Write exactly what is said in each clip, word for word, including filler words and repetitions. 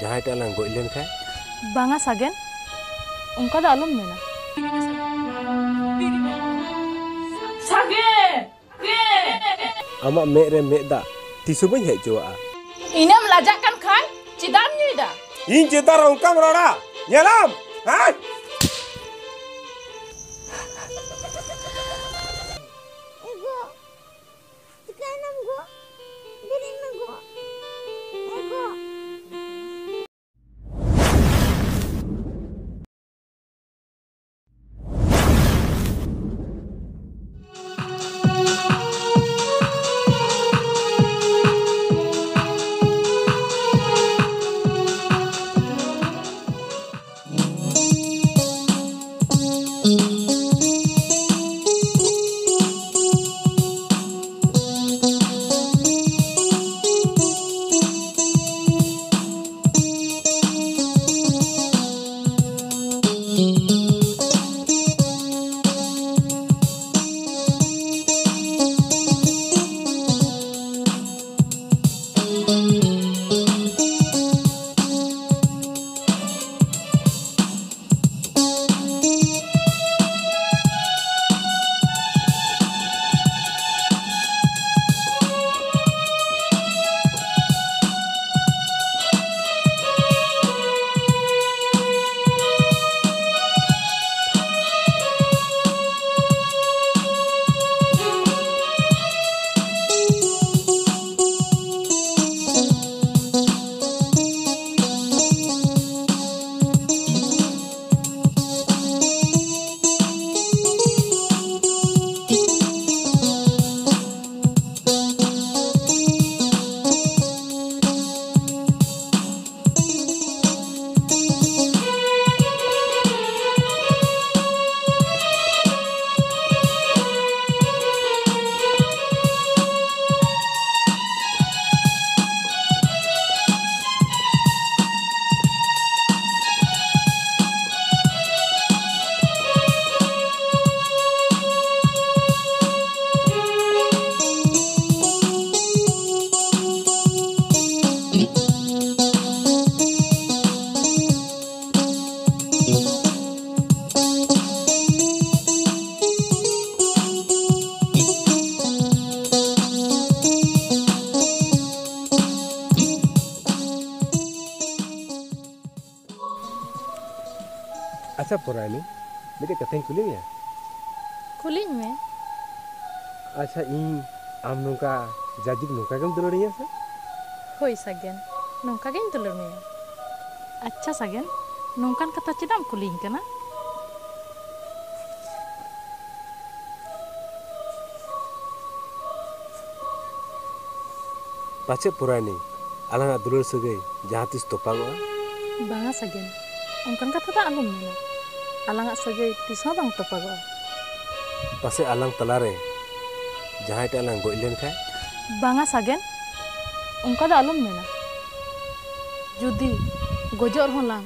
ᱡᱟᱦᱟᱸᱭ ᱴᱟᱜ ᱞᱟᱝ ᱜᱚᱡ ᱞᱮᱱ ᱠᱷᱟᱱ? ᱵᱟᱝᱟ ᱥᱟᱜᱮᱱ, ᱚᱱᱠᱟ ᱫᱚ ᱟᱞᱚᱢ ᱢᱮᱱᱟ᱾ ᱥᱟᱜᱮᱱ! ᱟᱢᱟᱜ ᱢᱮᱫ ᱨᱮ ᱢᱮᱫ ᱫᱟᱜ ᱛᱤᱥ ᱦᱚᱸ ᱵᱟᱹᱧ ᱦᱮᱡ ᱦᱚᱪᱚᱣᱟᱜᱼᱟ᱾ ᱤᱱᱟᱹᱢ ᱞᱟᱡᱟᱜ ᱠᱟᱱ ᱠᱷᱟᱱ ᱪᱮᱫᱟᱜ ᱮᱢ ᱧᱩᱭᱫᱟ? ᱤᱧ ᱪᱮᱛᱟᱱ ᱨᱮ ᱚᱱᱠᱟᱢ ᱨᱚᱲᱟ, ᱧᱮᱞᱟᱢ, ᱦᱮᱸ? ᱮ ᱜᱚ, ᱪᱤᱠᱟᱹᱭᱮᱱᱟᱢ ᱜᱚ? ᱵᱮᱨᱮᱫ ᱢᱮ ᱜᱚ᱾ ᱮ ᱜᱚ᱾ ᱟᱪᱪᱷᱟ ᱯᱚᱨᱟᱭᱱᱤ, ᱢᱤᱫᱴᱮᱡ ᱠᱟᱛᱷᱟᱧ ᱠᱩᱞᱤ ᱢᱮᱭᱟ᱾ ᱠᱩᱞᱤᱧ ᱢᱮ᱾ ᱟᱪᱪᱷᱟ, ᱤᱧ ᱟᱢ ᱱᱚᱝᱠᱟ ᱡᱟᱭᱡᱩᱜᱽ ᱱᱚᱝᱠᱟ ᱜᱮᱢ ᱫᱩᱞᱟᱹᱲᱤᱧᱟ ᱥᱮ? ᱦᱳᱭ ᱥᱟᱜᱮᱱ, ᱱᱚᱝᱠᱟ ᱜᱤᱧ ᱫᱩᱞᱟᱹᱲ ᱢᱮᱭᱟ᱾ ᱟᱪᱪᱷᱟ ᱥᱟᱜᱮᱱ, ᱱᱚᱝᱠᱟᱱ ᱠᱟᱛᱷᱟ ᱪᱮᱫᱟᱜ ᱮᱢ ᱠᱩᱞᱤᱧ ᱠᱟᱱᱟ? ᱯᱟᱪᱮᱫ ᱯᱚᱨᱟᱭᱱᱤ, ᱟᱞᱟᱝᱟᱜ ᱫᱩᱞᱟᱹᱲ ᱥᱟᱹᱜᱟᱹᱭ ᱡᱟᱦᱟᱸ ᱛᱤᱥ ᱛᱚᱯᱟᱜᱚᱜᱼᱟ? ᱵᱟᱝᱟ ᱥᱟᱜᱮᱱ, ᱚᱱᱠᱟᱱ ᱠᱟᱛᱷᱟ ᱫᱚ ᱟᱞᱚᱢ ᱢᱮᱱᱟ᱾ ᱟᱞᱟᱝᱟᱜ ᱥᱟᱹᱜᱟᱹᱭ ᱛᱤᱥ ᱦᱚᱸ ᱵᱟᱝ ᱛᱚᱯᱟᱜᱚᱜᱼᱟ᱾ ᱯᱟᱥᱮᱡ ᱟᱞᱟᱝ ᱛᱟᱞᱟᱨᱮ ᱡᱟᱦᱟᱸᱭ ᱴᱟᱜ ᱞᱟᱝ ᱜᱚᱡ ᱞᱮᱱᱠᱷᱟᱱ? ᱵᱟᱝᱟ ᱥᱟᱜᱮᱱ, ᱚᱱᱠᱟ ᱫᱚ ᱟᱞᱚᱢ ᱢᱮᱱᱟ᱾ ᱡᱩᱫᱤ ᱜᱚᱡᱚᱜ ᱨᱮᱦᱚᱸ ᱞᱟᱝ,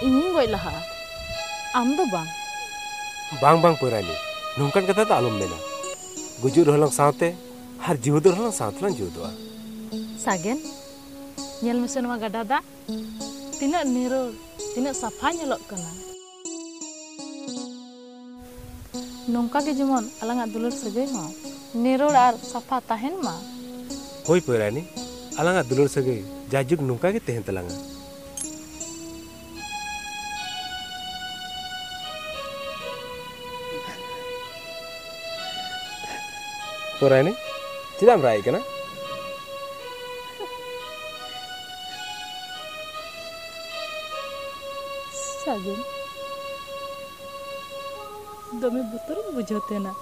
ᱤᱧᱤᱧ ᱜᱚᱡ ᱞᱟᱦᱟᱜᱼᱟ, ᱟᱢ ᱫᱚ ᱵᱟᱝ᱾ ᱵᱟᱝ, ᱵᱟᱝ ᱯᱚᱨᱟᱭᱱᱤ, ᱱᱚᱝᱠᱟᱱ ᱠᱟᱛᱷᱟ ᱫᱚ ᱟᱞᱚᱢ ᱢᱮᱱᱟ᱾ ᱜᱩᱡᱩᱜ ᱨᱮᱦᱚᱸ ᱞᱟᱝ ᱥᱟᱶᱛᱮ, ᱟᱨ ᱡᱤᱣᱮᱫᱚᱜ ᱨᱮᱦᱚᱸ ᱞᱟᱝ ᱥᱟᱶ ᱛᱮᱞᱟᱝ ᱡᱤᱣᱮᱫᱚᱜᱼᱟ᱾ ᱥᱟᱜᱮᱱ, ᱧᱮᱞ ᱢᱮᱥᱮ ᱱᱚᱣᱟ ᱜᱟᱰᱟ ᱫᱟᱜ, ᱛᱤᱱᱟᱹᱜ ᱱᱤᱨᱚᱲ, ᱛᱤᱱᱟᱹᱜ ᱥᱟᱯᱷᱟ ᱧᱮᱞᱚᱜ ᱠᱟᱱᱟ᱾ ᱱᱚᱝᱠᱟ ᱜᱮ ᱡᱮᱢᱚᱱ ᱟᱞᱟᱝᱟᱜ ᱫᱩᱞᱟᱹᱲ ᱥᱟᱹᱜᱟᱹᱭ ᱦᱚᱸ ᱱᱤᱨᱚᱲ ᱟᱨ ᱥᱟᱯᱷᱟ ᱛᱟᱦᱮᱱ ᱢᱟ᱾ ᱦᱳᱭ ᱯᱚᱭᱨᱟᱱᱤ, ᱟᱞᱟᱝᱟᱜ ᱫᱩᱞᱟᱹᱲ ᱥᱟᱹᱜᱟᱹᱭ ᱡᱟᱭᱡᱩᱜᱽ ᱱᱚᱝᱠᱟ ᱜᱮ ᱛᱟᱦᱮᱱ ᱛᱟᱞᱟᱝᱟ᱾ ᱯᱚᱭᱨᱟᱱᱤ, ᱪᱮᱫᱟᱜ ᱮᱢ ᱨᱟᱜ ᱮᱫ ᱠᱟᱱᱟ? ᱥᱟᱹᱜᱩᱱ, ᱫᱚᱢᱮ ᱵᱚᱛᱚᱨᱤᱧ ᱵᱩᱡᱷᱟᱹᱣ ᱛᱟᱦᱮᱱᱟ᱾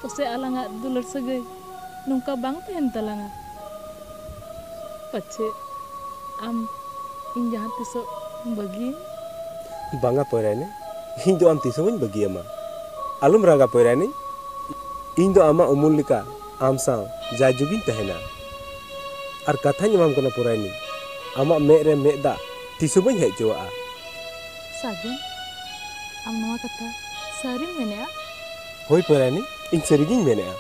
ᱯᱟᱥᱮᱡ ᱟᱞᱟᱝᱟᱜ ᱫᱩᱞᱟᱹᱲ ᱥᱟᱹᱜᱟᱹᱭ ᱱᱚᱝᱠᱟ ᱵᱟᱝ ᱛᱟᱦᱮᱱ ᱛᱟᱞᱟᱝᱟ᱾ ᱯᱟᱪᱷᱮ ᱟᱢ ᱤᱧ ᱡᱟᱦᱟᱸ ᱛᱤᱥᱚᱜ ᱵᱟᱹᱜᱤᱭᱟᱹᱧ? ᱵᱟᱝᱟ ᱯᱚᱭᱨᱟᱭᱱᱤ, ᱤᱧ ᱫᱚ ᱟᱢ ᱛᱤᱥ ᱦᱚᱸ ᱵᱟᱹᱧ ᱵᱟᱹᱜᱤᱭᱟᱢᱟ᱾ ᱟᱞᱚᱢ ᱨᱟᱜᱟ ᱯᱚᱭᱨᱟᱭᱱᱤ, ᱤᱧ ᱫᱚ ᱟᱢᱟᱜ ᱩᱢᱩᱞ ᱞᱮᱠᱟ ᱟᱢ ᱥᱟᱶ ᱡᱟᱭᱡᱩᱜᱤᱧ ᱛᱟᱦᱮᱱᱟ᱾ ᱟᱨ ᱠᱟᱛᱷᱟᱧ ᱮᱢᱟᱢ ᱠᱟᱱᱟ ᱯᱚᱭᱨᱟᱭᱱᱤ, ᱟᱢᱟᱜ ᱢᱮᱫ ᱨᱮ ᱢᱮᱫ ᱫᱟᱜ ᱛᱤᱥ ᱦᱚᱸ ᱵᱟᱹᱧ ᱦᱮᱡ ᱦᱚᱪᱚᱣᱟᱜᱼᱟ᱾ ᱥᱟᱹᱜᱩᱱ, ᱟᱢ ᱱᱚᱣᱟ ᱠᱟᱛᱷᱟ ᱥᱟᱹᱨᱤᱢ ᱢᱮᱱᱮᱜᱼᱟ? ᱦᱳᱭ ᱯᱚᱭᱨᱟᱭᱱᱤ, ᱤᱧ ᱥᱟᱹᱨᱤᱜᱤᱧ ᱢᱮᱱᱮᱜᱼᱟ᱾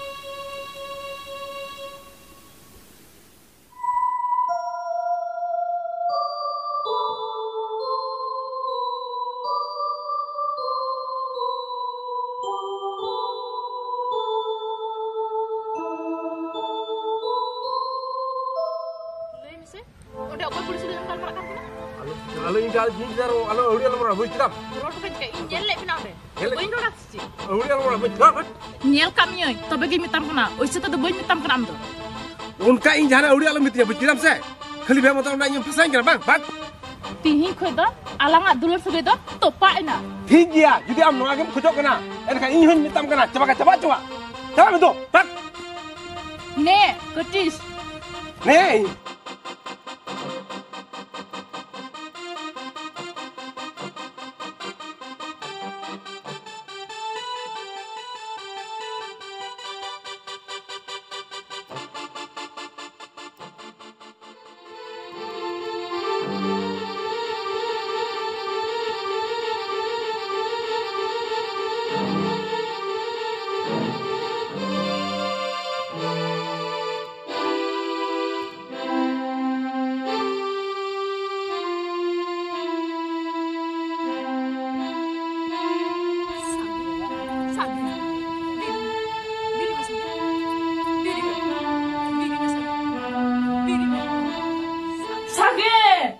ᱞᱟᱹᱭ ᱢᱮ ᱚᱸᱰᱮ ᱚᱠᱚᱭ ᱠᱩᱲᱤ ᱥᱩᱞᱩᱡ ᱚᱱᱠᱟ ᱨᱚᱲ ᱠᱟᱱ ᱠᱟᱱᱟ? ᱟᱞᱚ, ᱟᱞᱚ ᱤᱧ ᱡᱟᱦᱟᱸ ᱡᱤᱱᱤᱥ ᱟᱨ ᱟᱞᱚ ᱟᱹᱣᱲᱤ ᱟᱞᱚᱢ ᱨᱚᱲᱟ, ᱵᱩᱡᱽ ᱠᱮᱫᱟᱢ? ᱨᱚᱲ ᱦᱚᱴᱚ ᱠᱟᱹᱧ ᱠᱷᱟᱡ ᱤᱧ ᱧᱮᱞ ᱞᱮᱫ ᱵᱮᱱᱟ ᱚᱸᱰᱮ᱾ ᱧᱮᱞ ᱞᱮᱫ ᱵᱟᱹᱧ ᱨᱚᱲᱟ ᱥᱮ ᱪᱮᱫ? ᱟᱹᱣᱲᱤ ᱟᱞᱚᱢ ᱨᱚᱲᱟ, ᱵᱩᱡᱽ ᱠᱮᱫᱟᱢ? ᱧᱮᱞ ᱠᱟᱜ ᱢᱤᱭᱟᱹᱧ, ᱛᱚᱵᱮ ᱜᱤᱧ ᱢᱮᱛᱟᱢ ᱠᱟᱱᱟ, ᱳᱭᱥᱮ ᱛᱮᱫᱚ ᱵᱟᱹᱧ ᱢᱮᱛᱟᱢ ᱠᱟᱱᱟ ᱟᱢ ᱫᱚ᱾ ᱚᱱᱠᱟ ᱤᱧ ᱡᱟᱦᱟᱱᱟᱜ ᱟᱹᱣᱲᱤ ᱟᱞᱚᱢ ᱢᱮᱛᱟᱹᱧᱟ, ᱵᱩᱡᱽ ᱠᱮᱫᱟᱢ ᱥᱮ? ᱠᱷᱟᱹᱞᱤ ᱵᱮ ᱢᱚᱛᱚ ᱚᱱᱟ ᱤᱧᱮᱢ ᱯᱷᱟᱥᱟᱧ ᱠᱟᱱᱟ, ᱵᱟᱝ? ᱵᱟᱝ᱾ ᱛᱤᱦᱤᱧ ᱠᱷᱚᱡ ᱫᱚ ᱟᱞᱟᱝᱟᱜ ᱫᱩᱞᱟᱹᱲ ᱥᱟᱹᱜᱟᱹᱭ ᱫᱚ ᱛᱚᱯᱟᱜ ᱮᱱᱟ᱾ ᱴᱷᱤᱠ ᱜᱮᱭᱟ, ᱡᱩᱫᱤ ᱟᱢ ᱱᱚᱣᱟ ᱜᱮᱢ ᱠᱷᱚᱡᱚᱜ ᱠᱟᱱᱟ, ᱮᱱᱠᱷᱟᱱ ᱤᱧ ᱦᱚᱸᱧ ᱢᱮᱛᱟᱢ ᱠᱟᱱᱟ, ᱪᱟᱵᱟ ᱠᱟ-, ᱪᱟᱵᱟ ᱦᱚᱪᱚᱣᱟᱜ᱾ ᱪᱟᱵᱟᱜ ᱢᱮ ᱫᱩ, ᱵᱟᱝ᱾ ᱱᱮ, ᱠᱟᱹᱴᱤᱥ᱾ ᱱᱮ᱾ ᱥᱟᱜᱮᱱ!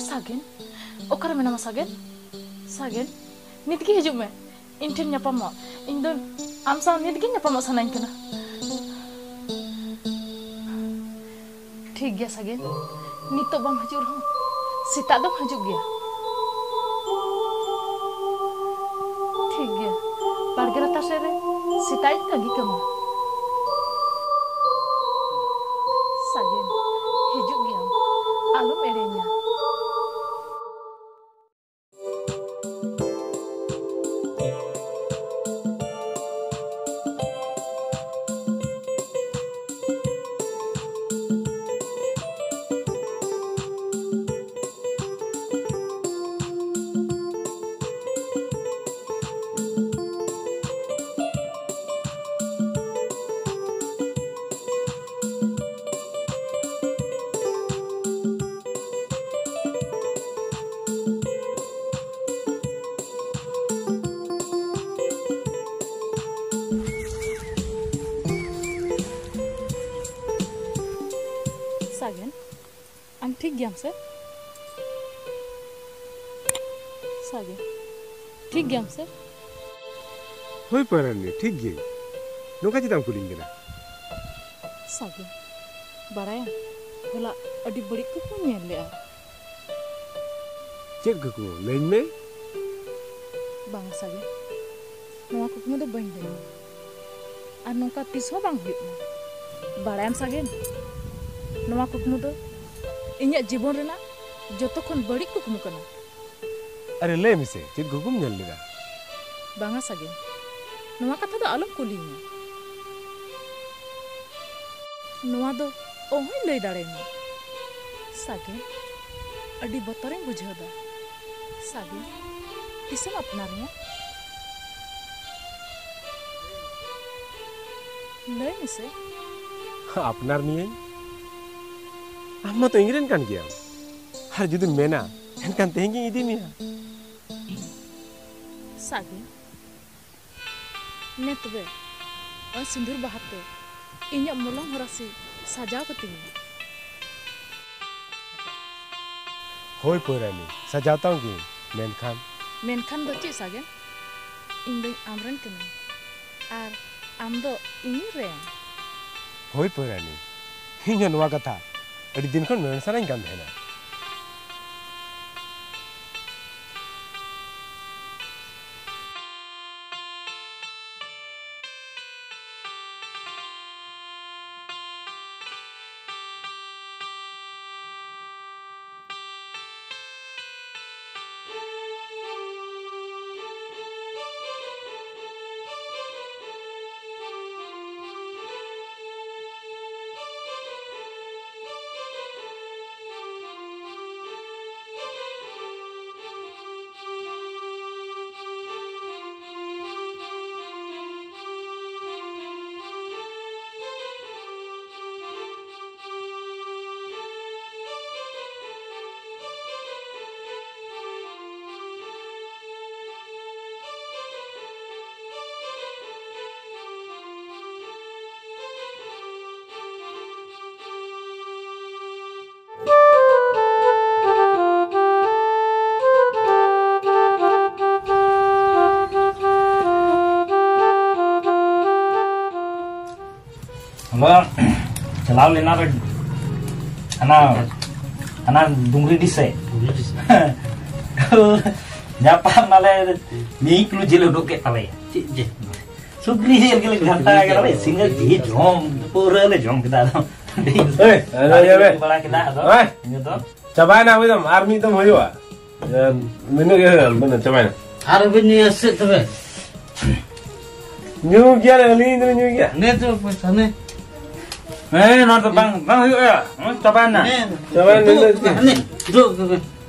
ᱥᱟᱜᱮᱱ, ᱚᱠᱟᱨᱮ ᱢᱮᱱᱟᱢᱟ ᱥᱟᱜᱮᱱ? ᱥᱟᱜᱮᱱ, ᱱᱤᱛ ᱜᱮ ᱦᱤᱡᱩᱜ ᱢᱮ, ᱤᱧ ᱴᱷᱮᱱ ᱧᱟᱯᱟᱢᱚᱜ᱾ ᱤᱧ ᱫᱚ ᱟᱢ ᱥᱟᱶ ᱱᱤᱛ ᱜᱮ ᱧᱟᱯᱟᱢᱚᱜ ᱥᱟᱱᱟᱧ ᱠᱟᱱᱟ᱾ ᱴᱷᱤᱠ ᱜᱮᱭᱟ ᱥᱟᱜᱮᱱ, ᱱᱤᱛᱚᱜ ᱵᱟᱢ ᱦᱤᱡᱩᱜ ᱨᱮᱦᱚᱸ ᱥᱮᱛᱟᱜ ᱫᱚᱢ ᱦᱤᱡᱩᱜ ᱜᱮᱭᱟ᱾ ᱴᱷᱤᱠ ᱜᱮᱭᱟ, ᱵᱟᱲᱜᱮ ᱞᱟᱛᱟᱨ ᱥᱮᱫ ᱨᱮ ᱥᱮᱛᱟᱜ ᱤᱧ ᱛᱟᱺᱜᱤ ᱠᱟᱢᱟ᱾ ᱥᱟᱜᱮᱱ, ᱦᱤᱡᱩᱜ ᱜᱮᱭᱟᱢ, ᱟᱞᱚᱢ ᱮᱲᱮᱧᱟ᱾ ᱥᱟᱜᱮᱱ, ᱟᱢ ᱴᱷᱤᱠ ᱜᱮᱭᱟᱢ ᱥᱮ? ᱥᱟᱜᱮᱱ, ᱴᱷᱤᱠ ᱜᱮᱭᱟᱢ ᱥᱮ? ᱦᱳᱭ ᱯᱟᱹᱨᱟᱹᱱᱤ, ᱴᱷᱤᱠ ᱜᱤᱭᱟᱹᱧ᱾ ᱱᱚᱝᱠᱟ ᱪᱮᱫᱟᱜ ᱮᱢ ᱠᱩᱞᱤᱧ ᱠᱟᱱᱟ? ᱥᱟᱜᱮᱱ, ᱵᱟᱲᱟᱭᱟᱢ, ᱦᱚᱞᱟ ᱟᱹᱰᱤ ᱵᱟᱹᱲᱤᱡ ᱠᱩᱠᱢᱩᱧ ᱧᱮᱞ ᱞᱮᱜᱼᱟ᱾ ᱪᱮᱫ ᱠᱩᱠᱢᱩ? ᱞᱟᱹᱭᱟᱹᱧ ᱢᱮ᱾ ᱵᱟᱝᱟ ᱥᱟᱜᱮᱱ, ᱱᱚᱣᱟ ᱠᱩᱠᱢᱩ ᱫᱚ ᱵᱟᱹᱧ ᱞᱟᱹᱭᱟ᱾ ᱟᱨ ᱱᱚᱝᱠᱟ ᱛᱤᱥ ᱦᱚᱸ ᱵᱟᱝ ᱦᱩᱭᱩᱜ ᱢᱟ᱾ ᱵᱟᱲᱟᱭᱟᱢ ᱥᱟᱜᱮᱱ, ᱱᱚᱣᱟ ᱠᱩᱠᱢᱩ ᱫᱚ ᱤᱧᱟᱹᱜ ᱡᱤᱵᱚᱱ ᱨᱮᱱᱟᱜ ᱡᱚᱛᱚ ᱠᱷᱚᱱ ᱵᱟᱹᱲᱤᱡ ᱠᱩᱠᱢᱩ ᱠᱟᱱᱟ᱾ ᱟᱨᱮ, ᱞᱟᱹᱭ ᱢᱮᱥᱮ, ᱪᱮᱫ ᱠᱩᱠᱢᱩᱢ ᱧᱮᱞ ᱞᱮᱫᱟ? ᱵᱟᱝᱟ ᱥᱟᱜᱮᱱ, ᱱᱚᱣᱟ ᱠᱟᱛᱷᱟ ᱫᱚ ᱟᱞᱚᱢ ᱠᱩᱞᱤᱧᱟ᱾ ᱱᱚᱣᱟ ᱫᱚ ᱚᱦᱚᱧ ᱞᱟᱹᱭ ᱫᱟᱲᱮᱭᱟᱢᱟ᱾ ᱥᱟᱜᱮᱱ, ᱟᱹᱰᱤ ᱵᱚᱛᱚᱨᱤᱧ ᱵᱩᱡᱷᱟᱹᱣ ᱫᱟ᱾ ᱥᱟᱜᱮᱱ, ᱛᱤᱥᱮᱢ ᱟᱯᱱᱟᱨᱤᱧᱟ? ᱞᱟᱹᱭ ᱢᱮᱥᱮ᱾ ᱟᱯᱱᱟᱨ ᱢᱤᱭᱟᱹᱧ? ᱟᱢ ᱢᱟᱛᱚ ᱤᱧ ᱨᱮᱱ ᱠᱟᱱ ᱜᱮᱭᱟᱢ᱾ ᱟᱨ ᱡᱩᱫᱤᱢ ᱢᱮᱱᱟ, ᱮᱱᱠᱷᱟᱱ ᱛᱮᱦᱮᱧ ᱜᱤᱧ ᱤᱫᱤ ᱢᱮᱭᱟ᱾ ᱥᱟᱜᱮᱱ, ᱱᱮ ᱛᱚᱵᱮ, ᱱᱚᱣᱟ ᱥᱤᱸᱫᱩᱨ ᱵᱟᱦᱟ ᱛᱮ ᱤᱧᱟᱹᱜ ᱢᱚᱞᱚᱝ ᱦᱚᱨᱟᱥᱤ ᱥᱟᱡᱟᱣ ᱠᱟᱹᱛᱤᱧ ᱢᱮ᱾ ᱦᱳᱭ ᱯᱟᱹᱨᱟᱹᱱᱤ, ᱥᱟᱡᱟᱣ ᱛᱟᱢ ᱜᱤᱭᱟᱹᱧ, ᱢᱮᱱᱠᱷᱟᱱ ᱢᱮᱱᱠᱷᱟᱱ ᱫᱚ ᱪᱮᱫ ᱥᱟᱜᱮᱱ? ᱤᱧ ᱫᱚᱧ ᱟᱢ ᱨᱮᱱ ᱠᱟᱹᱱᱟᱹᱧ, ᱟᱨ ᱟᱢ ᱫᱚ ᱤᱧ ᱨᱮᱱ᱾ ᱦᱳᱭ ᱯᱟᱹᱨᱟᱹᱱᱤ, ᱤᱧ ᱦᱚᱸ ᱱᱚᱣᱟ ᱠᱟᱛᱷᱟ ᱟᱹᱰᱤ ᱫᱤᱱ ᱠᱷᱚᱱ ᱢᱮᱱ ᱥᱟᱱᱟᱧ ᱠᱟᱱ ᱛᱟᱦᱮᱱᱟ᱾ ᱵᱟ, ᱪᱟᱞᱟᱣ ᱞᱮᱱᱟ ᱨᱮ ᱦᱟᱱᱟ, ᱦᱟᱱᱟ ᱰᱩᱝᱨᱤᱰᱤ ᱥᱮᱫ᱾ ᱧᱟᱯᱟᱢ ᱱᱟᱞᱮ ᱢᱤᱫ ᱠᱤᱞᱳ ᱡᱤᱞ ᱩᱰᱩᱠ ᱠᱮᱫ ᱛᱟᱞᱮᱭᱟ᱾ ᱪᱮᱫ ᱡᱤᱞ? ᱥᱩᱠᱨᱤ ᱡᱤᱞ ᱜᱮᱞᱮ ᱜᱷᱟᱱᱴᱟ ᱠᱮᱫᱟ ᱞᱮ, ᱥᱤᱸᱜᱟᱹᱲ ᱡᱤᱞ ᱡᱚᱢ ᱯᱩᱨᱟᱹ ᱞᱮ ᱡᱚᱢ ᱠᱮᱫᱟ᱾ ᱟᱫᱚ ᱮᱭ, ᱟᱞᱮ ᱡᱚᱢ ᱵᱟᱲᱟ ᱠᱮᱫᱟ᱾ ᱟᱫᱚ ᱮᱭ᱾ ᱤᱧ ᱫᱚ ᱪᱟᱵᱟᱭᱮᱱᱟ, ᱦᱩᱭ ᱫᱚᱢ, ᱟᱨ ᱢᱤᱫ ᱫᱚᱢ ᱦᱩᱭᱩᱜᱼᱟ᱾ ᱱᱤᱱᱟᱹᱜ ᱜᱮ ᱦᱩᱭᱩᱜᱼᱟ, ᱵᱟᱹᱱᱩᱜ, ᱪᱟᱵᱟᱭᱮᱱᱟ᱾ ᱟᱨ ᱵᱤᱱ ᱧᱩᱭᱟ ᱥᱮ ᱪᱮᱫ ᱛᱚᱵᱮ? ᱧᱩ ᱜᱮᱭᱟᱞᱮ, ᱟᱹᱞᱤᱧ ᱫᱚᱞᱤᱧ ᱧᱩᱭ ᱜᱮᱭᱟ᱾ ᱱᱮ ᱛᱚ ᱯᱚᱭᱥᱟ ᱱᱮ᱾ ᱦᱮᱸ, ᱱᱚᱣᱟ ᱫᱚ ᱵᱟᱝ, ᱵᱟᱝ ᱦᱩᱭᱩᱜᱼᱟ᱾ ᱦᱮᱸ, ᱪᱟᱵᱟᱭᱮᱱᱟ᱾ ᱦᱮᱸ᱾ ᱪᱟᱵᱟᱭᱮᱱᱟ, ᱫᱩ, ᱱᱤᱱᱟᱹᱜ ᱜᱮ᱾ ᱦᱟᱱᱮ, ᱫᱩ, ᱫᱩ, ᱫᱩ᱾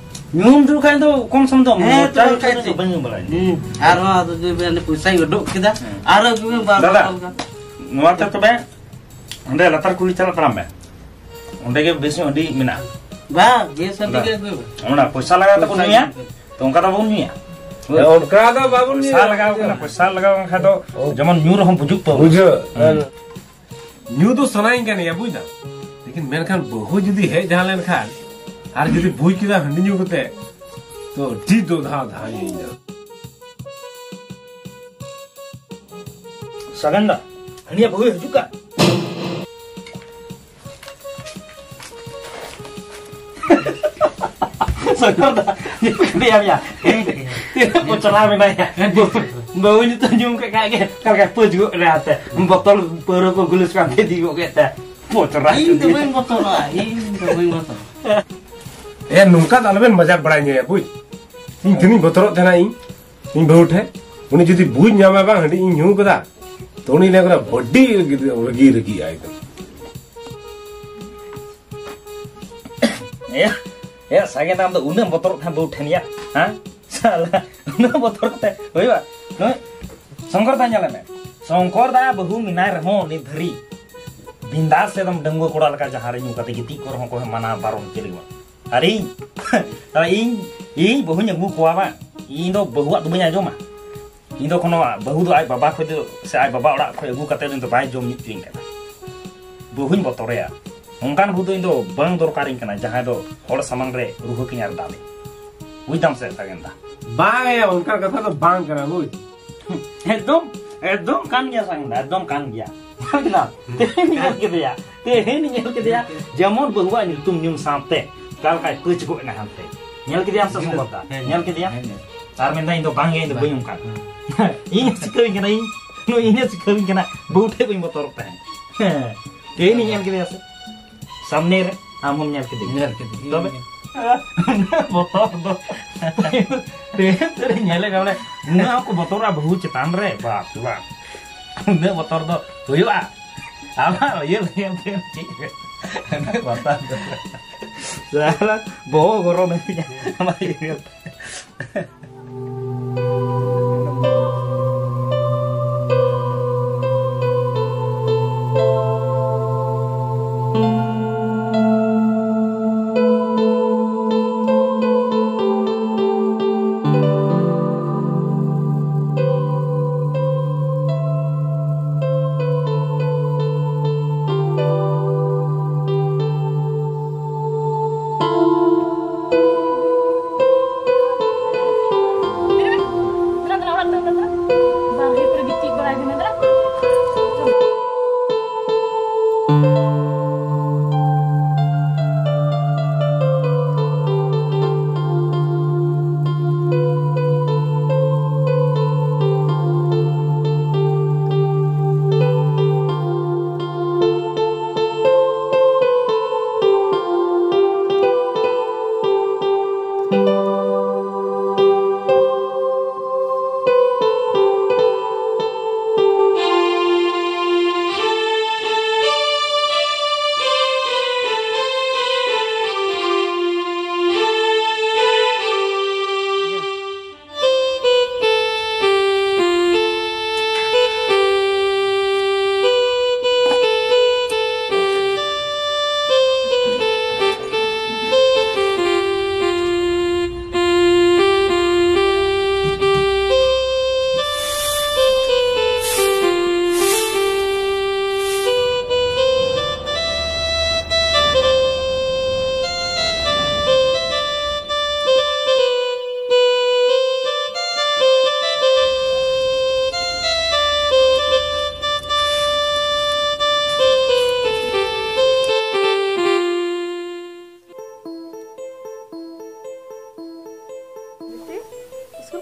ᱧᱩᱢ ᱫᱩ ᱠᱷᱟᱱ ᱫᱚ ᱠᱚᱢ ᱥᱚᱢ ᱫᱚ ᱦᱮᱸ, ᱢᱚᱪᱟ ᱛᱚ ᱨᱮ ᱠᱷᱟᱡ ᱫᱚ ᱪᱮᱫ? ᱵᱟᱹᱧ ᱧᱩ ᱵᱟᱲᱟᱭᱟ᱾ ᱦᱩᱸ᱾ ᱟᱨᱦᱚᱸ ᱟᱫᱚ ᱡᱩᱫᱤ ᱵᱮᱱ ᱯᱚᱭᱥᱟᱭ ᱩᱰᱩᱠ ᱠᱮᱫᱟ, ᱦᱮᱸ᱾ ᱟᱨᱦᱚᱸ ᱡᱩᱫᱤ ᱵᱮᱱ ᱵᱟᱨ ᱫᱟᱫᱟ, ᱦᱟᱡᱟᱨ ᱞᱮᱠᱟ᱾ ᱱᱚᱣᱟ ᱛᱮ ᱛᱚᱵᱮ ᱚᱸᱰᱮ ᱞᱟᱛᱟᱨ ᱠᱩᱞᱦᱤ ᱪᱟᱞᱟᱜ ᱛᱟᱲᱟᱢ ᱢᱮ᱾ ᱚᱸᱰᱮ ᱜᱮ ᱵᱮᱥ ᱧᱚᱜ ᱟᱹᱰᱤ ᱢᱮᱱᱟᱜᱼᱟ᱾ ᱵᱟᱝ, ᱵᱮᱥ ᱟᱹᱰᱤ ᱚᱸᱰᱮ᱾ ᱜᱮ ᱟᱹᱜᱩᱭ ᱢᱮ᱾ ᱚᱱᱟ ᱯᱚᱭᱥᱟ ᱞᱟᱜᱟᱣ ᱛᱮ ᱵᱚᱱ ᱯᱚᱭᱥᱟ ᱧᱩᱭᱟ? ᱜᱮ᱾ ᱛᱚ ᱚᱱᱠᱟ ᱫᱚ ᱵᱟᱵᱚᱱ ᱧᱩᱭᱟ᱾ ᱦᱮᱸ, ᱚᱱᱠᱟ ᱫᱚ ᱵᱟᱵᱚᱱ ᱯᱚᱭᱥᱟ ᱧᱩᱭᱟ᱾ ᱞᱟᱜᱟᱣ ᱠᱟᱱᱟ, ᱯᱚᱭᱥᱟ ᱞᱟᱜᱟᱣ ᱠᱟᱱ ᱠᱷᱟᱡ ᱫᱚ ᱚ᱾ ᱡᱮᱢᱚᱱ ᱧᱩ ᱨᱮᱦᱚᱸ ᱵᱩᱡᱩᱜ ᱛᱟᱵᱚᱱ᱾ ᱵᱩᱡᱷᱟᱹᱜ᱾ ᱦᱮᱸ᱾ ᱧᱩ ᱫᱚ ᱥᱟᱱᱟᱧ ᱠᱟᱱ ᱜᱮᱭᱟ, ᱵᱩᱡᱽ ᱫᱟᱢ᱾ ᱞᱮᱠᱤᱱ ᱢᱮᱱᱠᱷᱟᱱ ᱵᱟᱹᱦᱩ ᱡᱩᱫᱤ ᱦᱮᱡ ᱡᱟᱦᱟᱸ ᱞᱮᱱᱠᱷᱟᱱ ᱟᱨ ᱡᱩᱫᱤ ᱵᱩᱡᱽ ᱠᱮᱫᱟ ᱦᱟᱺᱰᱤ ᱧᱩ ᱠᱟᱛᱮ, ᱛᱚ ᱟᱹᱰᱤ ᱫᱚ ᱫᱷᱟᱣ ᱫᱷᱟᱣ ᱤᱧ ᱫᱚ᱾ ᱥᱟᱜᱮᱱ ᱫᱟ, ᱦᱟᱹᱱᱤᱭᱟᱜ ᱵᱟᱹᱦᱩᱭ ᱦᱤᱡᱩᱜ ᱠᱟᱱ᱾ ᱥᱚᱝᱠᱚᱨ ᱫᱟ, ᱧᱮᱞ ᱠᱮᱫᱮᱭᱟᱢ ᱭᱟ? ᱛᱤᱱᱟᱹᱜ ᱠᱚ ᱪᱟᱞᱟᱣ ᱢᱮᱱᱟᱭᱟ᱾ ᱵᱟᱹᱦᱩ ᱧᱩᱛᱩᱢ ᱧᱩᱢ ᱠᱮᱫ ᱠᱷᱟᱡ ᱜᱮ, ᱚᱠᱟ ᱞᱮᱠᱟᱭ ᱯᱟᱹᱪ ᱜᱚᱫ ᱮᱱᱟ ᱦᱟᱱᱛᱮ᱾ ᱵᱚᱛᱚᱞ ᱯᱟᱹᱣᱨᱟᱹ ᱠᱚ ᱜᱩᱞᱟᱹᱥ ᱠᱟᱱ ᱛᱮ ᱤᱫᱤ ᱜᱚᱫ ᱠᱮᱫ ᱛᱟᱭᱟ᱾ ᱯᱚᱪᱚᱨᱟ ᱤᱧ ᱫᱚ ᱪᱩᱫᱤ᱾ ᱵᱟᱹᱧ ᱵᱚᱛᱚᱨᱚᱜᱼᱟ, ᱤᱧ ᱫᱚ ᱵᱟᱹᱧ ᱵᱚᱛᱚᱨᱚᱜᱼᱟ᱾ ᱮ, ᱱᱚᱝᱠᱟ ᱫᱚ ᱟᱞᱚᱵᱮᱱ ᱢᱟᱡᱟᱠ ᱵᱟᱲᱟᱭ ᱧᱚᱜᱼᱟ, ᱵᱩᱡᱽ? ᱤᱧ ᱛᱤᱱᱟᱹᱧ ᱵᱚᱛᱚᱨᱚᱜ ᱛᱟᱦᱮᱱᱟ ᱤᱧ, ᱤᱧ ᱵᱟᱹᱦᱩ ᱴᱷᱮᱱ᱾ ᱩᱱᱤ ᱡᱩᱫᱤ ᱵᱩᱡᱽ ᱧᱟᱢᱟ ᱵᱟᱝ ᱦᱟᱺᱰᱤ ᱤᱧ ᱧᱩ ᱠᱟᱫᱟ, ᱛᱚ ᱩᱱᱤ ᱞᱟᱹᱭ ᱠᱟᱱᱟ ᱵᱟᱹᱰᱤ ᱨᱟᱹᱜᱤ, ᱨᱟᱹᱜᱤ, ᱨᱟᱹᱜᱤ ᱟᱭ ᱠᱟᱱᱟ᱾ ᱮ, ᱮ, ᱥᱟᱜᱮᱱ, ᱟᱢ ᱫᱚ ᱩᱱᱟᱹᱜ ᱮᱢ ᱵᱚᱛᱚᱨᱚᱜ ᱠᱷᱟᱱ ᱵᱟᱹᱦᱩ ᱴᱷᱮᱱ ᱭᱟ, ᱦᱮᱸ? ᱥᱟᱞᱟ, ᱩᱱᱟᱹᱜ ᱵᱚᱛᱚᱨ ᱠᱟᱛᱮ ᱦᱩᱭᱩᱜᱼᱟ? ᱱᱩᱭ ᱥᱚᱝᱠᱚᱨ ᱫᱟ ᱧᱮᱞᱮ ᱢᱮ᱾ ᱥᱚᱝᱠᱚᱨ ᱫᱟ ᱵᱟᱹᱦᱩ ᱢᱮᱱᱟᱭ ᱨᱮᱦᱚᱸ ᱱᱤᱛ ᱫᱷᱟᱹᱨᱤᱡ ᱵᱤᱱᱫᱟᱥ ᱮᱠᱫᱚᱢ ᱰᱟᱺᱜᱩᱣᱟᱹ ᱠᱚᱲᱟ ᱞᱮᱠᱟ ᱡᱟᱦᱟᱸ ᱨᱮ ᱧᱩ ᱠᱟᱛᱮ ᱜᱤᱛᱤᱡ ᱠᱚᱜ ᱨᱮᱦᱚᱸ ᱚᱠᱚᱭ ᱦᱚᱸ ᱢᱟᱱᱟ ᱵᱟᱨᱚᱱ ᱪᱮᱫ ᱜᱮ ᱵᱟᱝ᱾ ᱟᱨ ᱤᱧ, ᱛᱟᱦᱞᱮ ᱤᱧ, ᱤᱧ ᱵᱟᱹᱦᱩᱧ ᱟᱹᱜᱩ ᱠᱚᱣᱟ ᱵᱟᱝ, ᱤᱧ ᱫᱚ ᱵᱟᱹᱦᱩᱣᱟᱜ ᱫᱚ ᱵᱟᱹᱧ ᱟᱸᱡᱚᱢᱟ᱾ ᱤᱧ ᱫᱚ ᱠᱳᱱᱳ ᱵᱟᱹᱦᱩ ᱫᱚ ᱟᱡ ᱵᱟᱵᱟ ᱠᱷᱚᱡ ᱫᱚ, ᱥᱮ ᱟᱡ ᱵᱟᱵᱟ ᱚᱲᱟᱜ ᱠᱷᱚᱡ ᱟᱹᱜᱩ ᱠᱟᱛᱮ ᱩᱱᱤ ᱫᱚ ᱵᱟᱭ ᱡᱚᱢ ᱧᱩ ᱦᱚᱪᱚᱧ ᱠᱟᱱᱟ᱾ ᱵᱟᱹᱦᱩᱧ ᱵᱚᱛᱚᱨᱮᱭᱟ᱾ ᱚᱱᱠᱟᱱ ᱵᱟᱹᱦᱩ ᱫᱚ ᱤᱧ ᱫᱚ ᱵᱟᱝ ᱫᱚᱨᱠᱟᱨᱤᱧ ᱠᱟᱱᱟ, ᱡᱟᱦᱟᱸᱭ ᱫᱚ ᱦᱚᱲ ᱥᱟᱢᱟᱝ ᱨᱮ ᱨᱩᱦᱟᱹ ᱠᱤᱧ ᱟᱨ ᱫᱟᱞᱮ᱾ ᱵᱩᱡᱽ ᱫᱟᱢ ᱥᱮ, ᱥᱟᱜᱮᱱ ᱫᱟ? ᱵᱟᱝ ᱭᱟ, ᱚᱱᱠᱟᱱ ᱠᱟᱛᱷᱟ ᱫᱚ ᱵᱟᱝ ᱠᱟᱱᱟ, ᱵᱩᱡᱽ? ᱮᱠᱫᱚᱢ, ᱮᱠᱫᱚᱢ ᱠᱟᱱ ᱜᱮᱭᱟ ᱥᱟᱜᱮᱱ ᱫᱟ, ᱮᱠᱫᱚᱢ ᱠᱟᱱ ᱜᱮᱭᱟ᱾ ᱧᱮᱞ ᱠᱮᱫᱟ? ᱛᱮᱦᱮᱧ ᱧᱮᱞ ᱠᱮᱫᱮᱭᱟ, ᱛᱮᱦᱮᱧ ᱧᱮᱞ ᱠᱮᱫᱮᱭᱟ᱾ ᱡᱮᱢᱚᱱ ᱵᱟᱹᱦᱩᱣᱟᱜ ᱧᱩᱛᱩᱢ ᱧᱩᱢ ᱥᱟᱶᱛᱮ ᱚᱠᱟ ᱞᱮᱠᱟᱭ ᱯᱟᱹᱪ ᱜᱚᱫ ᱮᱱᱟ ᱦᱟᱱᱛᱮ᱾ ᱧᱮᱞ ᱠᱮᱫᱮᱭᱟᱢ ᱥᱮ ᱥᱚᱢᱵᱚᱨ ᱫᱟ? ᱦᱮᱸ᱾ ᱧᱮᱞ ᱠᱮᱫᱮᱭᱟᱢ? ᱦᱮᱸ, ᱦᱮᱸ᱾ ᱟᱨ ᱢᱮᱱᱫᱟ, "ᱤᱧ ᱫᱚ ᱵᱟᱝ ᱜᱮ, ᱤᱧ ᱫᱚ ᱵᱟᱹᱧ ᱚᱱᱠᱟᱱᱟ᱾ ᱤᱧ ᱥᱤᱠᱷᱟᱹᱣᱤᱧ ᱠᱟᱱᱟ, ᱤᱧ ᱱᱩᱭ ᱤᱧᱮ ᱥᱤᱠᱷᱟᱹᱣᱤᱧ ᱠᱟᱱᱟ, ᱵᱟᱹᱦᱩ ᱴᱷᱮᱡ ᱵᱟᱹᱧ ᱵᱚᱛᱚᱨᱚᱜ ᱛᱟᱦᱮᱸᱫ᱾" ᱦᱮᱸ, ᱛᱮᱦᱮᱧ ᱤᱧ ᱧᱮᱞ ᱠᱮᱫᱮᱭᱟ ᱥᱮ ᱥᱟᱢᱱᱮ ᱨᱮ, ᱟᱢ ᱦᱚᱸᱢ ᱧᱮᱞ ᱠᱮᱫᱮᱭᱟ᱾ ᱧᱮᱞ ᱠᱮᱫᱮᱭᱟ᱾ ᱛᱚᱵᱮ? ᱩᱱᱟᱹᱜ ᱵᱚᱛᱚᱨ ᱫᱚ᱾ ᱛᱮᱦᱮᱧ ᱛᱮᱨᱮ ᱧᱮᱞᱮ ᱠᱟᱱᱟ, ᱵᱚᱞᱮ, ᱩᱱᱟᱹᱜ ᱦᱚᱸᱠᱚ ᱵᱚᱛᱚᱨᱚᱜᱼᱟ ᱵᱟᱹᱦᱩ ᱪᱮᱛᱟᱱ ᱨᱮ, ᱵᱟᱯ ᱨᱮ ᱵᱟᱯ᱾ ᱩᱱᱟᱹᱜ ᱵᱚᱛᱚᱨ ᱫᱚ ᱦᱩᱭᱩᱜᱼᱟ? ᱟᱢᱟᱜ ᱤᱭᱟᱹ ᱞᱟᱹᱭᱟᱢ ᱛᱮ ᱪᱮᱫ? ᱩᱱᱟᱹᱜ ᱵᱚᱛᱚᱨ ᱫᱚ᱾ ᱥᱟᱞᱟ ᱵᱚᱦᱚᱜ ᱜᱚᱨᱚᱢ ᱮᱱ ᱛᱤᱧᱟ᱾ ᱟᱢᱟᱜ ᱤᱭᱟᱹ ᱧᱮᱞ ᱛᱮ᱾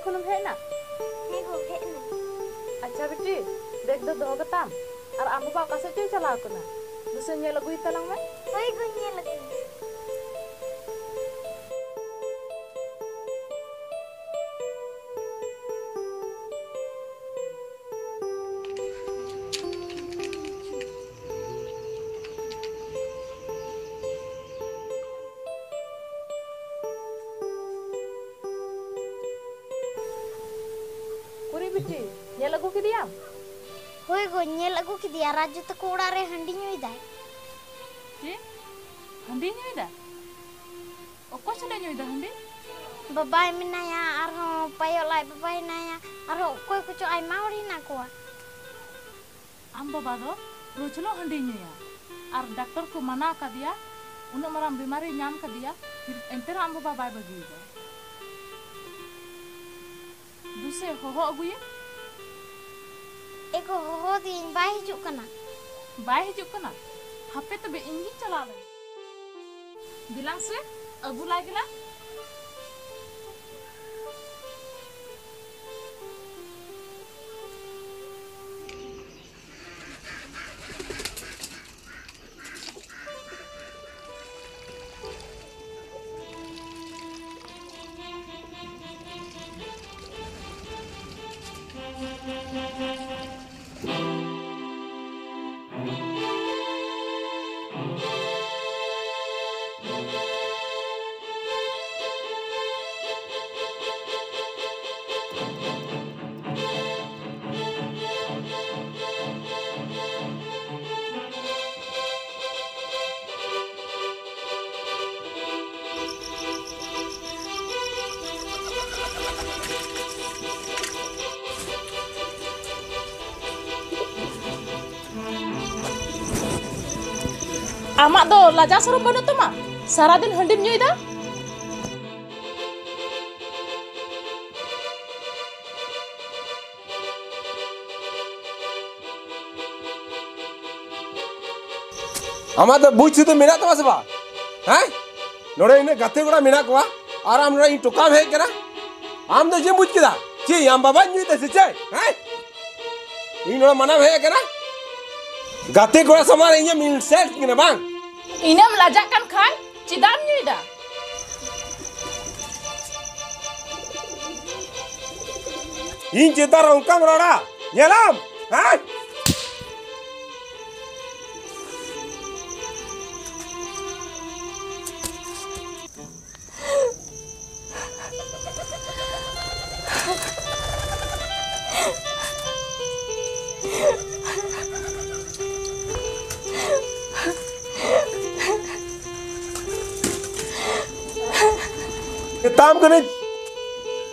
ᱠᱷᱚᱱᱮᱢ ᱦᱮᱡ ᱮᱱᱟ? ᱦᱮᱸ ᱜᱚ, ᱦᱮᱡ ᱮᱱᱟᱹᱧ᱾ ᱟᱪᱪᱷᱟ ᱵᱤᱴᱤ, ᱵᱮᱜᱽ ᱫᱚ ᱫᱚᱦᱚ ᱠᱟᱛᱟᱢ᱾ ᱟᱨ ᱟᱢ ᱵᱟᱵᱟ ᱚᱠᱟ ᱥᱮᱫ ᱪᱚᱭ ᱪᱟᱞᱟᱣ ᱠᱟᱱᱟ? ᱫᱩᱥᱮ ᱧᱮᱞ ᱟᱹᱜᱩᱭ ᱛᱟᱞᱟᱝ ᱢᱮ᱾ ᱦᱳᱭ ᱜᱚ, ᱧᱮᱞ ᱟᱹᱜᱩᱭ᱾ ᱩᱠᱩᱨᱤᱡ ᱵᱤᱴᱤ, ᱧᱮᱞ ᱟᱹᱜᱩ ᱠᱮᱫᱮᱭᱟᱢ? ᱦᱳᱭ ᱜᱚ, ᱧᱮᱞ ᱟᱹᱜᱩ ᱠᱮᱫᱮᱭᱟ᱾ ᱨᱟᱡᱩ ᱛᱟᱠᱚ ᱚᱲᱟᱜ ᱨᱮ ᱦᱟᱺᱰᱤ ᱧᱩᱭᱫᱟᱭ᱾ ᱪᱮᱫ? ᱦᱟᱺᱰᱤ ᱧᱩᱭᱫᱟ? ᱚᱠᱚᱭ ᱥᱟᱞᱟᱜ ᱧᱩᱭᱫᱟ ᱦᱟᱺᱰᱤ? ᱵᱟᱵᱟᱭ ᱢᱮᱱᱟᱭᱟ, ᱟᱨᱦᱚᱸ ᱯᱟᱭᱚᱞ ᱟᱡ ᱵᱟᱵᱟᱭ ᱦᱮᱱᱟᱭᱟ, ᱟᱨᱦᱚᱸ ᱚᱠᱚᱭ ᱠᱚᱪᱚ ᱟᱭᱢᱟ ᱦᱚᱲ ᱦᱮᱱᱟᱜ ᱠᱚᱣᱟ᱾ ᱟᱢ ᱵᱟᱵᱟ ᱫᱚ ᱨᱳᱡ ᱦᱤᱞᱳᱜ ᱦᱟᱺᱰᱤ ᱧᱩᱭᱟ, ᱟᱨ ᱰᱟᱠᱛᱚᱨ ᱠᱚ ᱢᱟᱱᱟ ᱟᱠᱟᱫᱮᱭᱟ, ᱩᱱᱟᱹᱜ ᱢᱟᱨᱟᱝ ᱵᱤᱢᱟᱨᱤ ᱧᱟᱢ ᱠᱟᱫᱮᱭᱟ, ᱯᱷᱤᱨ ᱮᱱᱛᱮ ᱨᱮᱦᱚᱸ ᱟᱢ ᱵᱟᱵᱟ ᱵᱟᱭ ᱵᱟᱹᱜᱤᱭᱮᱫᱟ᱾ ᱫᱩᱥᱮ ᱦᱚᱦᱚ ᱟᱹᱜᱩᱭᱮᱢ᱾ ᱮᱜᱳ, ᱦᱚᱦᱚ ᱫᱤᱭᱟᱹᱧ, ᱵᱟᱭ ᱦᱤᱡᱩᱜ ᱠᱟᱱᱟ᱾ ᱵᱟᱭ ᱦᱤᱡᱩᱜ ᱠᱟᱱᱟ? ᱦᱟᱯᱮ ᱛᱚᱵᱮ, ᱤᱧ ᱜᱤᱧ ᱪᱟᱞᱟᱣ ᱞᱮᱱ᱾ ᱫᱮᱞᱟᱝ ᱥᱮ, ᱟᱹᱜᱩ ᱞᱟᱭ ᱜᱮᱞᱟᱝ᱾ ᱟᱢᱟᱜ ᱫᱚ ᱞᱟᱡᱟᱣ ᱥᱚᱨᱚᱢ ᱵᱟᱹᱱᱩᱜ ᱛᱟᱢᱟ? ᱥᱟᱨᱟᱫᱤᱱ ᱦᱟᱺᱰᱤᱢ ᱧᱩᱭᱫᱟ᱾ ᱟᱢᱟᱜ ᱫᱚ ᱵᱩᱡᱽ ᱥᱩᱫᱷᱩ ᱢᱮᱱᱟᱜ ᱛᱟᱢᱟ ᱥᱮ ᱵᱟᱝ? ᱦᱮᱸ? ᱱᱚᱰᱮ ᱤᱱᱟᱹᱜ ᱜᱟᱛᱮ ᱠᱚᱲᱟ ᱢᱮᱱᱟᱜ ᱠᱚᱣᱟ, ᱟᱨ ᱟᱢ ᱱᱚᱰᱮ ᱤᱧ ᱴᱚᱠᱟᱢ ᱦᱮᱡ ᱠᱟᱱᱟ? ᱟᱢ ᱫᱚ ᱪᱮᱫ ᱮᱢ ᱵᱩᱡᱽ ᱠᱮᱫᱟ? ᱪᱮᱫ ᱟᱢ ᱵᱟᱵᱟᱧ ᱧᱩᱭ ᱫᱟ ᱥᱮ ᱪᱮᱫ? ᱦᱮᱸ? ᱤᱧ ᱱᱚᱰᱮ ᱢᱟᱱᱟᱣ ᱦᱮᱡ ᱟᱠᱟᱱᱟ? ᱜᱟᱛᱮ ᱠᱚᱲᱟ ᱥᱟᱢᱟᱝ ᱨᱮ ᱤᱧᱮᱢ insult ᱠᱤᱧ ᱠᱟᱱᱟ ᱵᱟᱝ? ᱤᱱᱟᱹᱢ ᱞᱟᱡᱟᱜ ᱠᱟᱱ ᱠᱷᱟᱱ ᱪᱮᱫᱟᱜ ᱮᱢ ᱧᱩᱭ ᱫᱟ? ᱤᱧ ᱪᱮᱛᱟᱱ ᱨᱮ ᱚᱱᱠᱟᱢ ᱨᱚᱲᱟ? ᱧᱮᱞᱟᱢ? ᱦᱮᱸ? ᱢᱮᱛᱟᱢ ᱠᱟᱹᱱᱟᱹᱧ,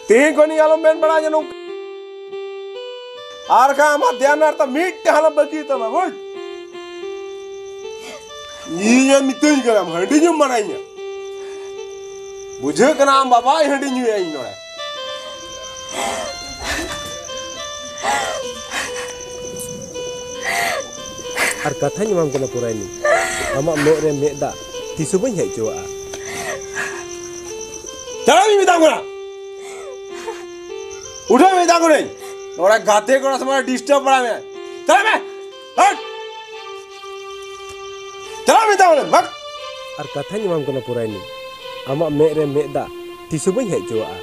ᱛᱮᱦᱮᱧ ᱠᱷᱚᱱᱤᱧ ᱟᱞᱚᱢ ᱢᱮᱱ ᱵᱟᱲᱟ ᱡᱮ ᱱᱚᱝᱠᱟ᱾ ᱟᱨ ᱠᱷᱟᱱ ᱟᱢᱟᱜ ᱫᱷᱮᱭᱟᱱ ᱨᱮ ᱢᱤᱫᱴᱮᱱ ᱦᱟᱞᱚ ᱵᱟᱹᱜᱤ ᱛᱟᱢᱟ, ᱵᱩᱡᱽ? ᱤᱧᱮᱢ ᱢᱤᱛᱟᱹᱧ ᱠᱟᱱᱟᱢ, ᱦᱟᱺᱰᱤ ᱧᱩᱢ ᱢᱟᱱᱟᱧᱟ᱾ ᱵᱩᱡᱷᱟᱹᱜ ᱠᱟᱱᱟ ᱟᱢ ᱵᱟᱵᱟᱭ ᱦᱟᱺᱰᱤ ᱧᱩᱭᱟ ᱤᱧ ᱱᱚᱰᱮ᱾ ᱟᱨ ᱠᱟᱛᱷᱟᱧ ᱮᱢᱟᱢ ᱠᱟᱱᱟ ᱯᱚᱨᱟᱭᱱᱤ, ᱟᱢᱟᱜ ᱢᱮᱫ ᱨᱮ ᱢᱮᱫ ᱫᱟᱜ ᱛᱤᱥ ᱦᱚᱸ ᱵᱟᱹᱧ ᱦᱮᱡ ᱦᱚᱪᱚᱣᱟᱜᱼᱟ᱾ ᱪᱟᱞᱟᱜ ᱤᱧ ᱢᱮᱛᱟᱢ ᱠᱟᱱᱟ᱾ ᱩᱴᱷᱟᱹᱣ ᱢᱮᱛᱟ ᱠᱚ ᱠᱟᱹᱱᱟᱹᱧ᱾ ᱱᱚᱰᱮ ᱜᱟᱛᱮ ᱠᱚᱲᱟ ᱥᱟᱢᱟᱝ ᱨᱮ disturb ᱵᱟᱲᱟᱭ ᱢᱮ᱾ ᱪᱟᱞᱟᱜ ᱢᱮ᱾ ᱦᱟᱴ᱾ ᱪᱟᱞᱟᱜ ᱢᱮᱛᱟ ᱠᱚ ᱠᱟᱹᱱᱟᱹᱧ᱾ ᱵᱷᱟᱜ᱾ ᱟᱨ ᱠᱟᱛᱷᱟᱧ ᱮᱢᱟᱢ ᱠᱟᱱᱟ ᱯᱚᱨᱟᱭᱱᱤ, ᱟᱢᱟᱜ ᱢᱮᱫ ᱨᱮ ᱢᱮᱫ ᱫᱟᱜ ᱛᱤᱥ ᱦᱚᱸ ᱵᱟᱹᱧ ᱦᱮᱡ ᱦᱚᱪᱚᱣᱟᱜᱼᱟ᱾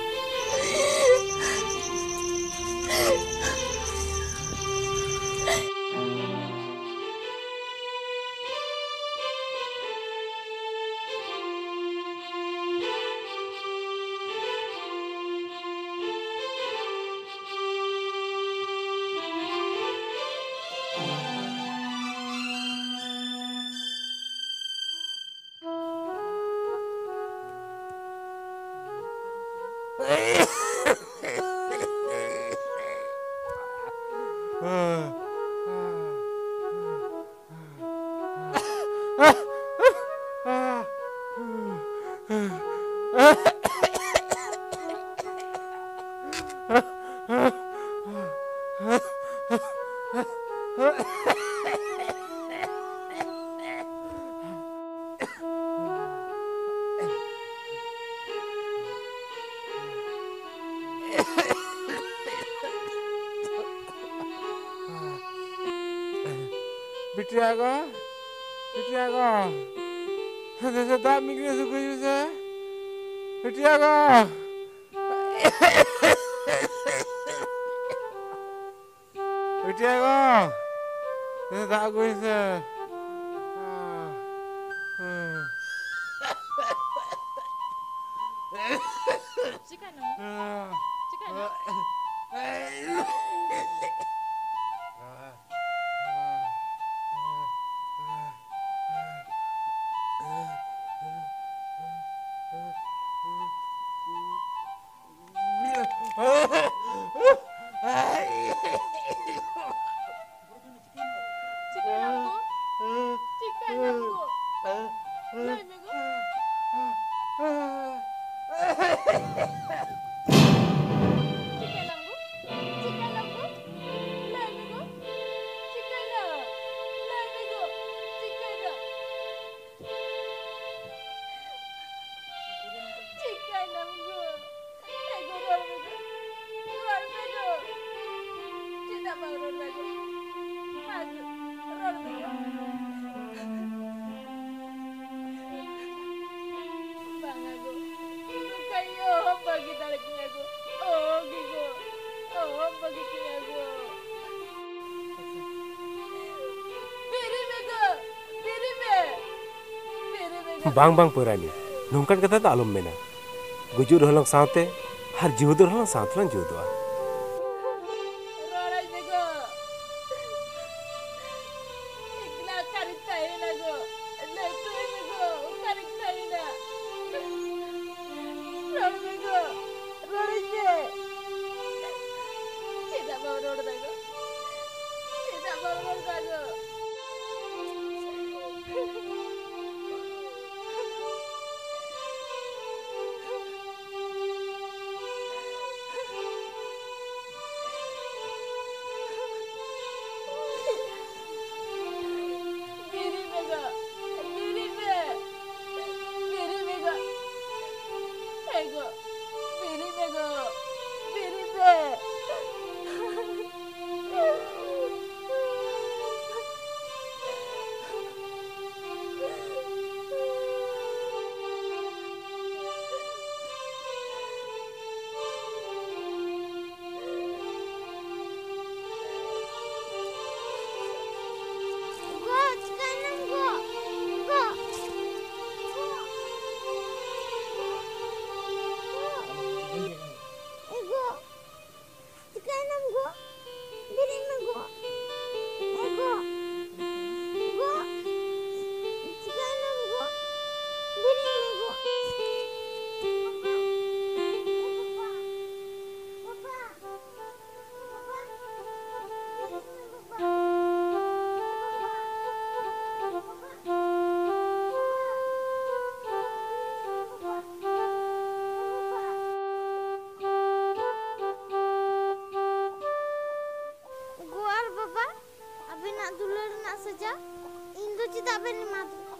ᱵᱤᱴᱤᱭᱟ ᱜᱚ, ᱵᱤᱴᱤᱭᱟ ᱜᱚ, ᱫᱮᱥᱮ ᱫᱟᱜ ᱢᱤᱫ ᱜᱤᱞᱟᱹᱥ ᱟᱹᱜᱩᱭ ᱢᱮᱥᱮ᱾ ᱵᱤᱴᱤᱭᱟ ᱜᱚ, ᱵᱤᱴᱤᱭᱟ ᱜᱚ, ᱫᱮᱥᱮ ᱫᱟᱜ ᱟᱹᱜᱩᱭ ᱢᱮᱥᱮ᱾ ᱪᱤᱠᱟᱹᱭᱱᱟ? ᱪᱤᱠᱟᱹᱭᱱᱟ? ᱪᱤᱠᱟᱹᱭᱱᱟᱢ ᱜᱳ? ᱪᱤᱠᱟᱹᱭᱱᱟᱢ ᱜᱳ? ᱞᱟᱹᱭ ᱢᱮ ᱜᱳ᱾ ᱪᱤᱠᱟᱹᱭᱱᱟᱢ ᱜᱳ? ᱪᱤᱠᱟᱹᱭᱱᱟᱢ ᱜᱳ? ᱞᱟᱹᱭ ᱢᱮ ᱜᱳ᱾ ᱪᱤᱠᱟᱹᱭᱱᱟ? ᱞᱟᱹᱭ ᱢᱮ ᱜᱳ᱾ ᱪᱤᱠᱟᱹᱭᱱᱟ? ᱪᱤᱠᱟᱹᱭᱱᱟᱢ ᱜᱳ? ᱮ ᱜᱳ, ᱨᱚᱲ ᱢᱮ ᱜᱳ᱾ ᱨᱚᱲ ᱢᱮ ᱜᱳ᱾ ᱪᱮᱫᱟᱜ ᱵᱟᱢ ᱨᱚᱲ ᱫᱟ ᱜᱳ? ᱢᱟ ᱜᱳ, ᱨᱚᱲ ᱢᱮ ᱜᱳ᱾ ᱵᱟᱝᱟ ᱜᱳ, ᱱᱚᱝᱠᱟ ᱤᱧ ᱚᱦᱚᱢ ᱵᱟᱹᱜᱤ ᱫᱟᱲᱮ ᱠᱤᱧᱟ ᱜᱳ᱾ ᱚᱦᱚ ᱜᱮ ᱜᱳ, ᱚᱦᱚᱢ ᱵᱟᱹᱜᱤ ᱠᱤᱧᱟ ᱜᱳ᱾ ᱵᱮᱨᱮᱫ ᱢᱮ ᱜᱳ, ᱵᱮᱨᱮᱫ ᱢᱮ᱾ ᱵᱮᱨᱮᱫ ᱢᱮ ᱜᱳ᱾ ᱵᱟᱝ, ᱵᱟᱝ, ᱯᱚᱨᱟᱭᱱᱤ, ᱱᱚᱝᱠᱟᱱ ᱠᱟᱛᱷᱟ ᱫᱚ ᱟᱞᱚᱢ ᱢᱮᱱᱟ᱾ ᱜᱩᱡᱩᱜ ᱨᱮᱦᱚᱸ ᱞᱟᱝ ᱥᱟᱶᱛᱮ, ᱟᱨ ᱡᱤᱣᱮᱫᱚᱜ ᱨᱮᱦᱚᱸ ᱞᱟᱝ ᱥᱟᱶ ᱛᱮᱞᱟᱝ ᱡᱤᱣᱮᱫᱚᱜᱼᱟ᱾ ᱨᱚᱲᱟᱹᱧ ᱢᱮ ᱜᱳ᱾ ᱮᱠᱞᱟ ᱚᱠᱟᱨᱮᱧ ᱛᱟᱦᱮᱱᱟ ᱜᱳ? ᱞᱟᱹᱭ ᱦᱚᱴᱚ ᱟᱹᱧ ᱢᱮ ᱜᱳ, ᱚᱠᱟᱨᱮᱧ ᱛᱟᱦᱮᱱᱟ? ᱨᱚᱲ ᱢᱮ ᱜᱳ, ᱨᱚᱲᱟᱹᱧ ᱢᱮ᱾ ᱪᱮᱫᱟᱜ ᱵᱟᱢ ᱨᱚᱲ ᱫᱟ ᱜᱳ? ᱪᱮᱫᱟᱜ ᱵᱟᱢ ᱨᱚᱲ ᱫᱟ ᱜᱳ? ᱵᱮᱨᱮᱫ ᱢᱮ ᱜᱳ, ᱵᱮᱨᱮᱫ ᱢᱮ, ᱵᱮᱨᱮᱫ ᱢᱮ ᱜᱳ, ᱮ ᱜᱳ, ᱵᱮᱨᱮᱫ ᱢᱮ ᱜᱳ, ᱵᱮᱨᱮᱫ ᱢᱮ᱾ ᱪᱮᱫᱟᱜ ᱵᱮᱱ ᱮᱢᱟ ᱫᱤᱧᱟ?